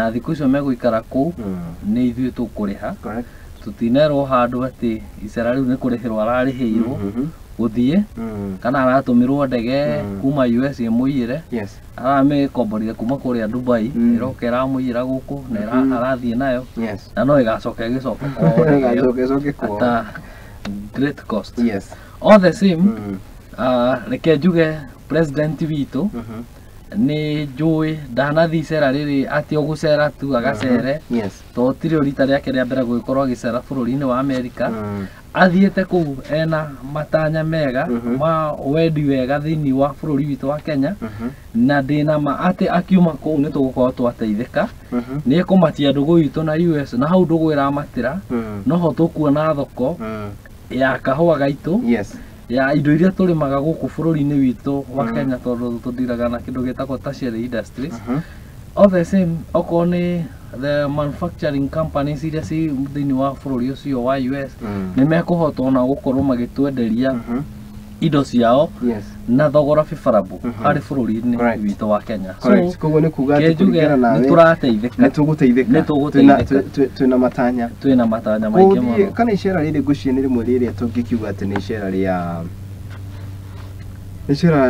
Na thikũ icio megũikara kũu nĩ ithuĩ tũkũrĩha. Correct. Tũtinerwo handũ atĩ icera rĩu nĩ kũrĩhĩrwo ararĩhĩirwo gũthiĩ kana aratũmĩrwo ndege kuma US ĩmũiyĩre. Aramĩkomborire kuma kũrĩa Dubai, ĩroka ĩramũiyĩra gũkũ na arathiĩ nayo na no ĩgacoka ĩgĩcoke kwao ndege ĩyo Ĩgacoka ĩcoke kwao. At a great cost. All the same, reke njuge president witũ nĩ njũĩ ndanathiĩ icera rĩrĩ atĩ o gũcera tu agacere, tondũ tirĩo rita rĩake rĩa mbere gũgĩkorwo agĩcera bũrũri-inĩ wa Amerika. Athiĩte kũu ena matanya mega ma wendi wega thĩinĩ wa bũrũri witũ wa Kenya, na ndĩna ma atĩ akiuma kũu nĩ tũgũkorwo twateithĩka. Nĩ ekũmatia ndũgũ itũ na US, na hau ndũgũ ĩramatĩra noho tũkuona thoko ya kahũa gaitũ, ya indo iria tũrĩmaga gũkũ bũrũri-inĩ witũ wa Kenya, tondũ tũndiraga na kĩndũ gĩtagwo tertiary industries. All the same, okorwo nĩ the manufacturing companies iria ci thĩinĩ wa bũrũri ũcio wa US, nĩ mekũhota ona gũkorwo magĩtwenderia indo ciao na thogora favorable harĩ bũrũri-inĩ witũ wa Kenya. Correct. So Koguo nĩ kuga atĩ kĩnjuge kũringana nĩ nawe tũrateithĩka. Nĩ tũgũteithĩka. Nĩ tũgũteithĩka. Twĩna matanya. Twĩna matanya maingĩ Gũthiĩ mũno. Kana icera rĩrĩ ngwĩciria nĩ rĩmwe rĩrĩa tũngĩkiuga atĩ nĩ icera rĩa nĩ icera